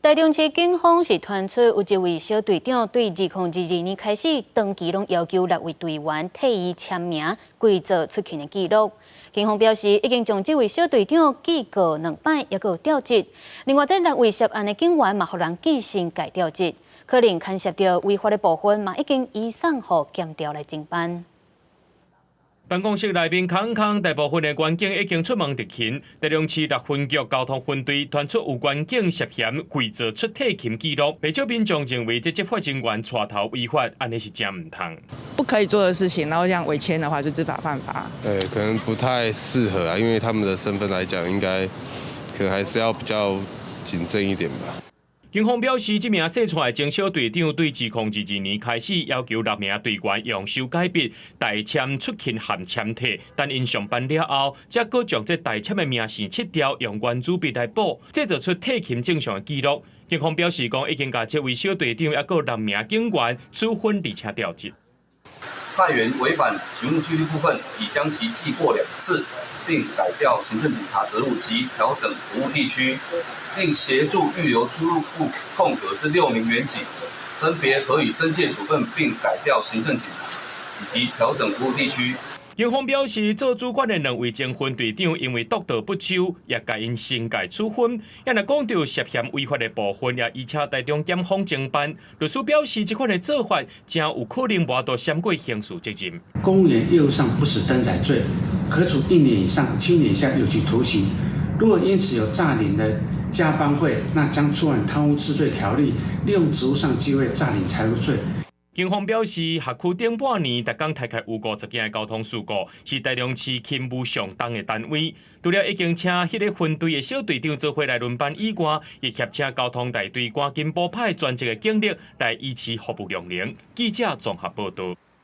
台中市警方是傳出有一位小隊長對2022年開始，長期攏要求六位隊員替伊簽名規做出勤的記錄。警方表示，已經將這位小隊長記過兩擺，也閣調職。另外，這六位涉案的警員嘛，予人記薪改調職，可能牽涉著違法的部分，嘛已經移送予檢調來偵辦。辦公室內面空空，大部分的員警已經出門執勤。台中市六分局交通分隊傳出有員警涉嫌偽造出退勤記錄，不少民眾認為這執法人員帶頭違法，按呢是誠毋通。不可以做的事情，然後這樣違簽的話就知法犯法。對，可能不太適合啊，因為他們的身份來講，應該可能還是要比較謹慎一點吧。警方表示，這名姓蔡的前小隊長對2022年開始要求六名隊員用修改筆代簽出勤和簽退，等𪜶上班了後，才閣將這代簽的名姓切掉，用圓珠筆來補，製造出退勤正常的記錄。警方表示，講已經共這位小隊長抑閣六名警員處分，而且調職。蔡員違反勤務紀律部分，已將其記過兩次，並改調行政警察職務及調整服務地區，並協助預留出入庫空格之六名員警，分別核予申誡處分，並改調行政警察以及調整服務地區。警方表示，做主管的兩位前分隊長因為督導不周，也共𪜶申誡處分。也若講著涉嫌違法的部分，也移請台中檢方偵辦。律師表示，這款的做法誠有可能無法閃過刑事責任。公務員業務上不實登載罪，可處1年以上7年以下有期徒刑。如果因此有詐領的加班費，那將觸犯貪污治罪條例，利用職務上機會詐領財物罪。警方表示，轄區頂半年，逐工大概有50件的交通事故，是台中市勤務上重的單位。除了已經請彼个分隊的小隊長做伙來輪班以外，亦協請交通大隊趕緊補派專職的警力來維持服務量能。記者綜合報導。